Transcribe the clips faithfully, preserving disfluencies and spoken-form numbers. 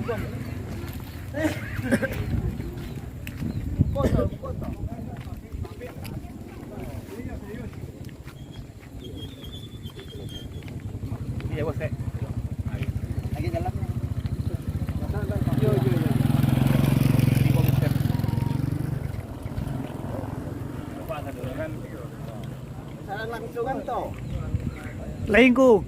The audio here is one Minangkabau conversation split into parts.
Iya, bos, eh. Lagi jalan. Yo, yo, yo. Langsungan to. Lain ku.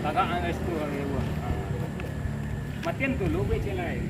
Tagak ang restu hari buah. Matian tu lu buat cek lain.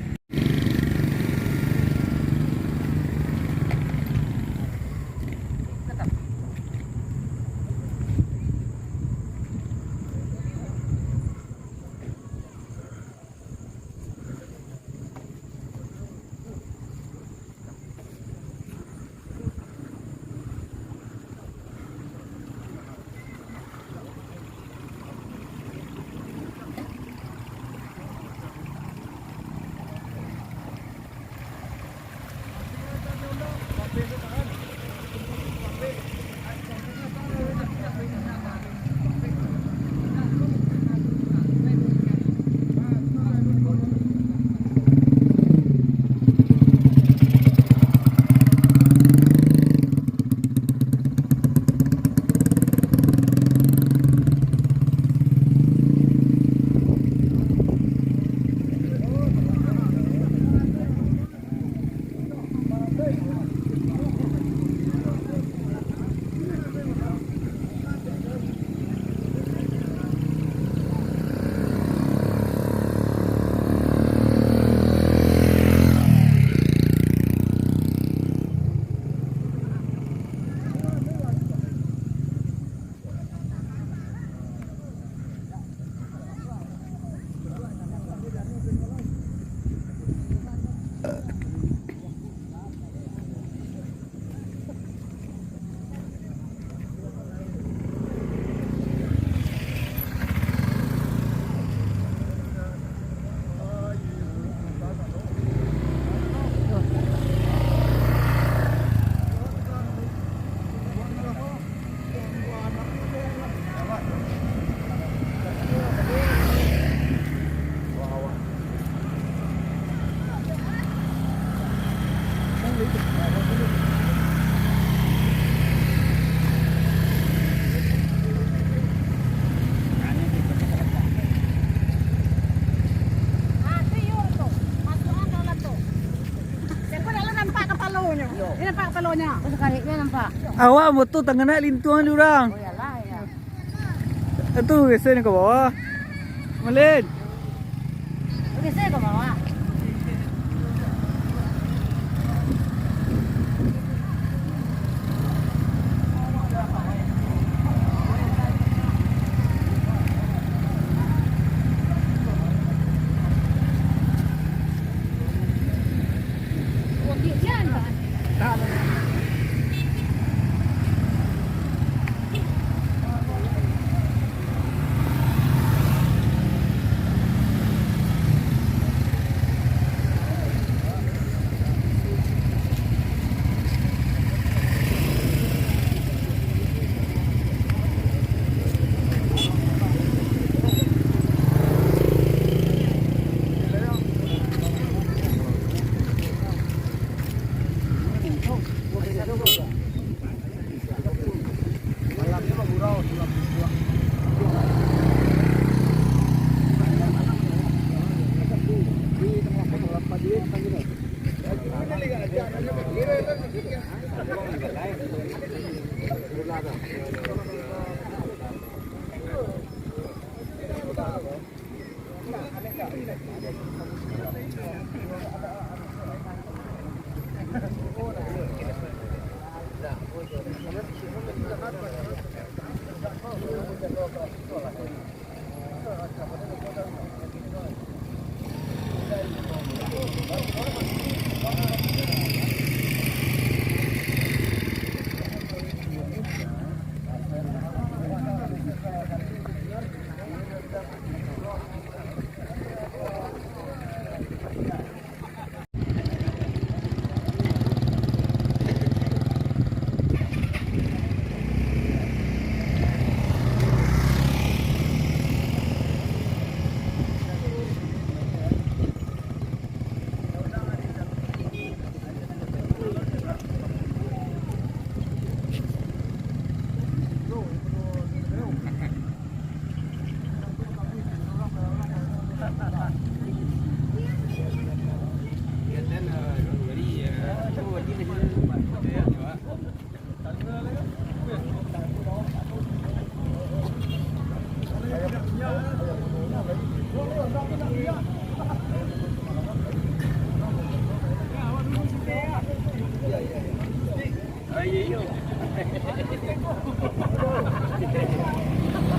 Ah, tu iyo tu. Masuakan dalam tu. Siapa dalam nampak kapalonyo? Iyo. Dia nampak kapalonyo. Oh, sakali dia nampak. Awak motor tangah nak lintuang di urang. Oh, iyalah, ya. Itu gesek ka bawah. Malin. Gesek ka bawah.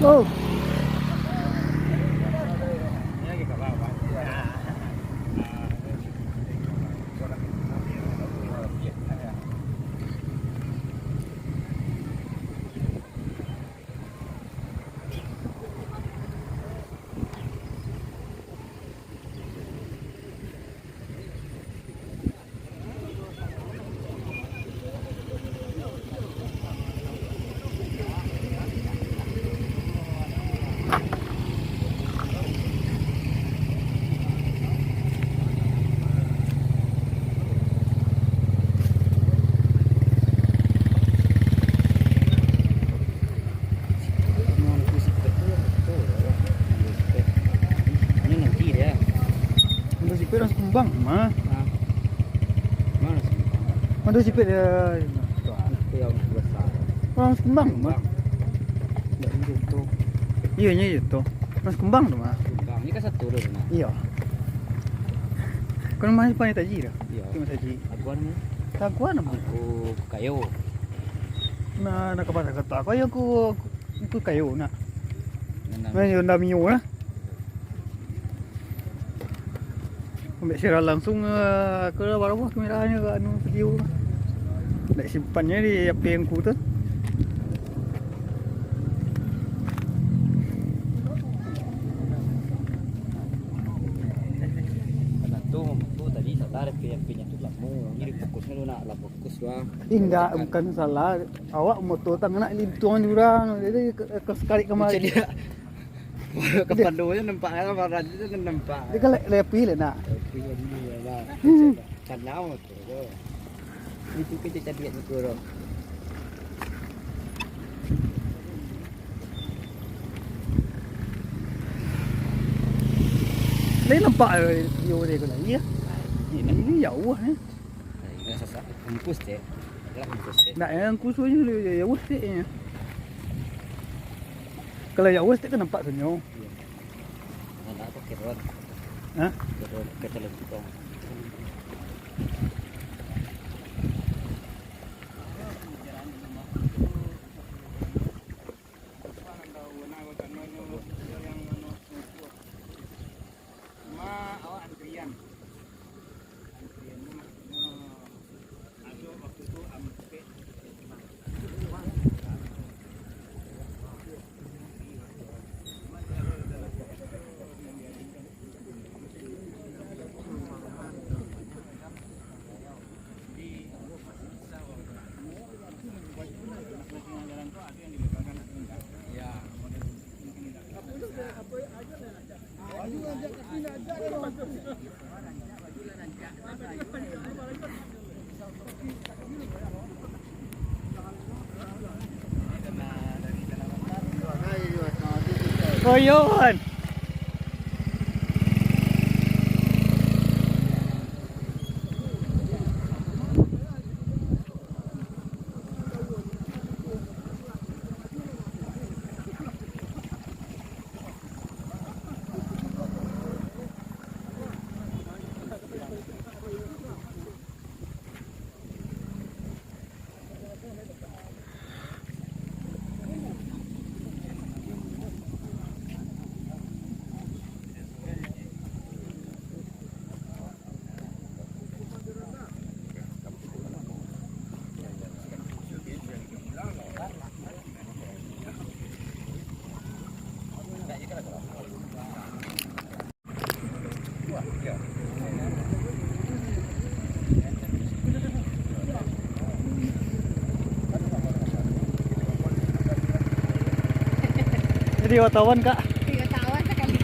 Oh. Mando sipek urang Sikumbang mah. Hah? Mano sih? Mando sipek dia. Itu yang besar. Urang Sikumbang mah. Ndak, itu tu. Iyo, nyo itu. Urang Sikumbang tu mah. Sikumbang. Ini kan satu tu mah. Iyo. Kan rumah ni paling taji dah. Iyo. Cuma taji. Aguan ni. Taguan mah. Aku kayo. Nah, nak ke mana kata? Aku yang ku, ku kayo nak. Nah, Honda Mio lah. Ambiak siaran langsung, eh, ka bawah kamera nyo, ka anu, video. Nak simpan nyo di H P angku tu. Karena tu, tu tadi salah H P, H P-nyo tu lamo. Jadi fokusnyo tu nak lah fokus lah. Indak, bukan salah. Awak moto tang nak lintuang jurang. Jadi ke, ke sekali kemari. Macam dia. Kapan dulu nampak kan, barang tu kan nampak. Dia kan le-, lepi lah nak. Lepi lah dulu lah, bang. Hmm. Macam mana tu, bro? Itu kita cari duit tu, bro. Lain nampak, eh, video dia tu lah. Iya. Ini jauh, eh. Nah, ini sasak. Bungkus, cek. Adalah bungkus, cek. Nak yang khususnya dia jauh, cek, ya. Kalau jauh, cek, kan nampak senyum. Iya. Nah, nak pakai drone. Hah? Pakai drone, pakai teleskop. Cuma awak antrian. Antrian ni maksudnya masuk waktu tu hampir. Koyon. Jadi wartawan, Kak. Jadi wartawan sakali.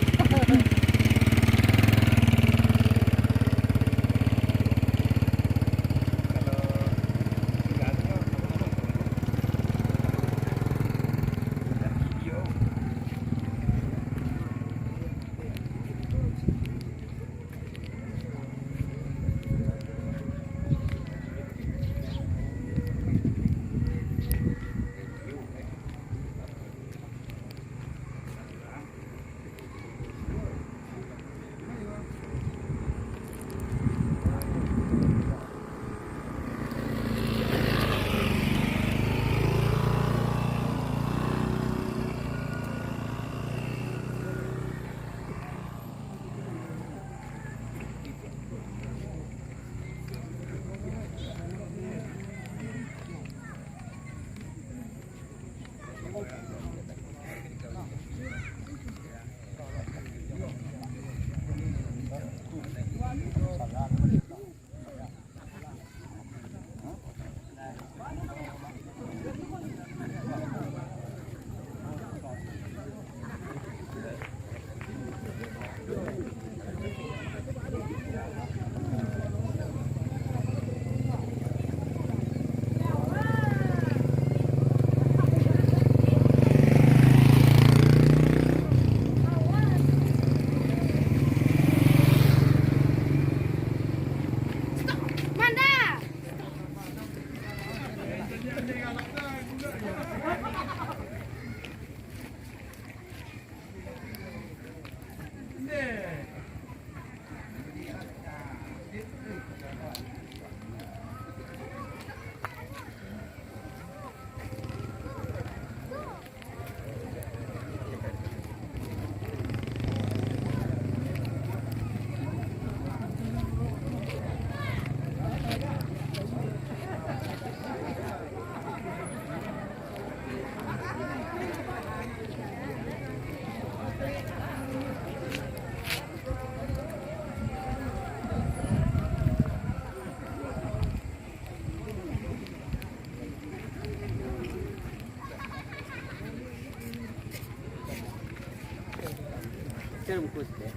Kecil bungkus deh.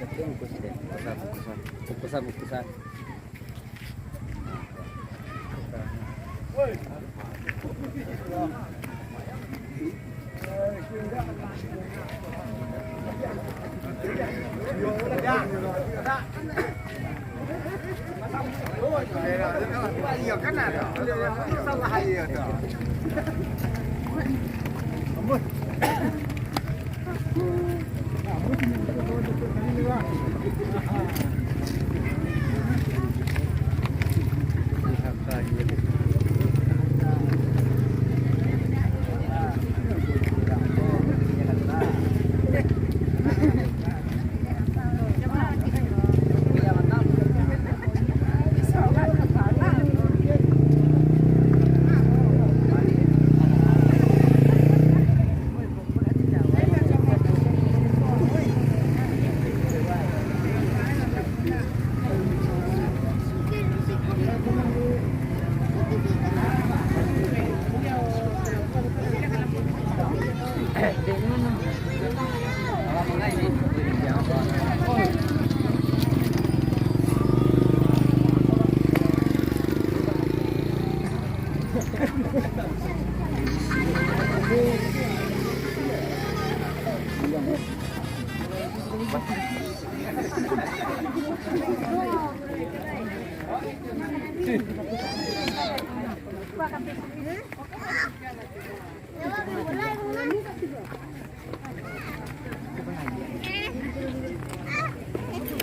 Kecil bungkus deh. Bungkusan, bungkusan. Bungkusan, bungkusan.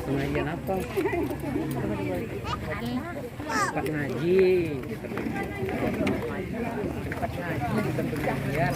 Pengajian apa? Tempat ngaji. Tempat ngaji, bukan pengajian.